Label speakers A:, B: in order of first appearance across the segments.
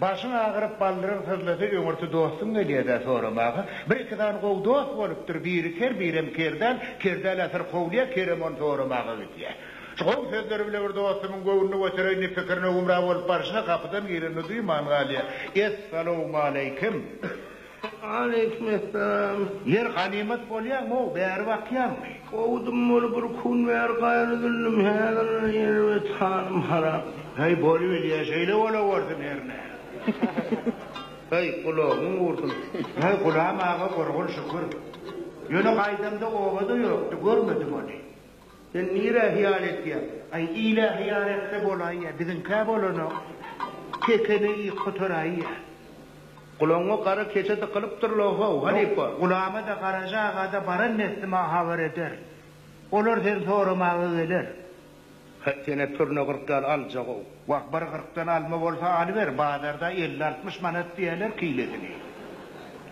A: Başyň agyryp, baldyryň syzlasa, öňürti dostuň gelýä-dä soramaga. Bir-iki sany gowy dost bolupdyr, biri ker, birem ker däl. Ker däl-ä syrkawlaýar, kerem ony soramaga gidýär. Şu gowy sözleri bile bir dostumyň göwnüni götereýin diýip pikirine gümra bolup barşyna gapydan girenini duýman galýar. Essalawmaleýkim!
B: Aleýkimessalam.
A: Ýer ganymat bolýaňmy-ow, bäri bakýaňmy?
B: Gowudym bolup bir kun bäri gaýry üzüldim, häzir erbet halym harap.
A: Häý, bolubilýä, şeýle bolawersin hernä.
B: Häý, gulagyň gursun.
A: Häý, Gulam aga gurgun şükür. Ýöne gaýdamda obada ýokdy, görmedim ony.
B: Sen nirä hyýal etýäň?
A: Aý, ile hyýal etse bolaýýa, biziňkä bolanok. Kekene iýip gutaraýýa.
B: Gulagyňa gara keçe dykylypdyr-la how, halypa.
A: Gulama-da, Garaja aga-da baran dessime habar eder. Olar seni soramaga geler.
B: Häý, sen-ä pürüne 40 ýaly aljak-ow.
A: Wah, bir kyrkdan alma bolsa alyber, bazarda elli-altmyş manat diýýäler kilesini.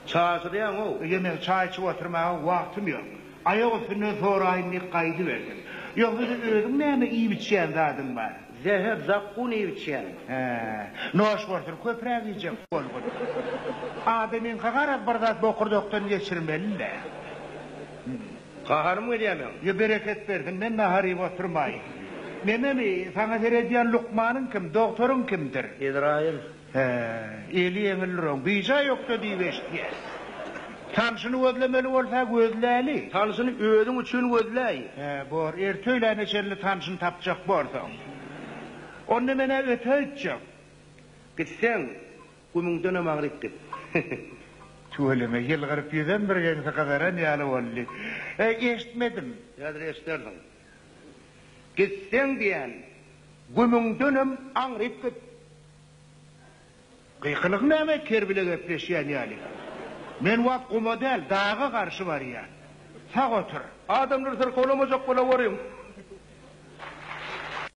B: Çaşyrýaň-ow.
A: Eje, meň çaý içip oturmaga wagtym ýok. Aýak üstünden soraýyn diýip gaýdyberdim. Ýogsa-da özüň näme iýip-içýän zadyň bar?
B: Zäher zakgun iýip-içýän.
A: Hä, noş bolsun, köpräk iýjek bolgun. Adamyňka garaz bir zat bokurdakdan geçirmeli-dä.
B: Gaharym gelýär meň.
A: Ýa bereket bersin, men nahar iýip oturmaýyn. Nememi, saňa seredýän lukmanyň kim, dogtoryň kimdir?
B: Ezraýyl.
A: Hä, eli ýeňildir oň. Bijaý ýokda diýip eşitýäs. Tanşyny gözlemeli bolsa gözläli.
B: Tanşyny özüň üçin gözläý.
A: Hä, bor, erte öýläne çenli tanşyny tapjak borsaň. Onda men-ä ötäýtjek.
B: Gitseň, gümüňdenem aňryk git.
A: Tüweleme, ýylgyryp ýüzem birgeňsi gyzaran ýaly boldy. Eşitmedim.
B: Häzir eşidersiň. Gitseň diýen, gümüňdenem aňryk git.
A: Gykylyk näme ker bile gepleşýän ýaly. Men wagt guma däl, daga garşy barýan. Sag otur.
B: Adamlary syrkawlamajak bolawerin.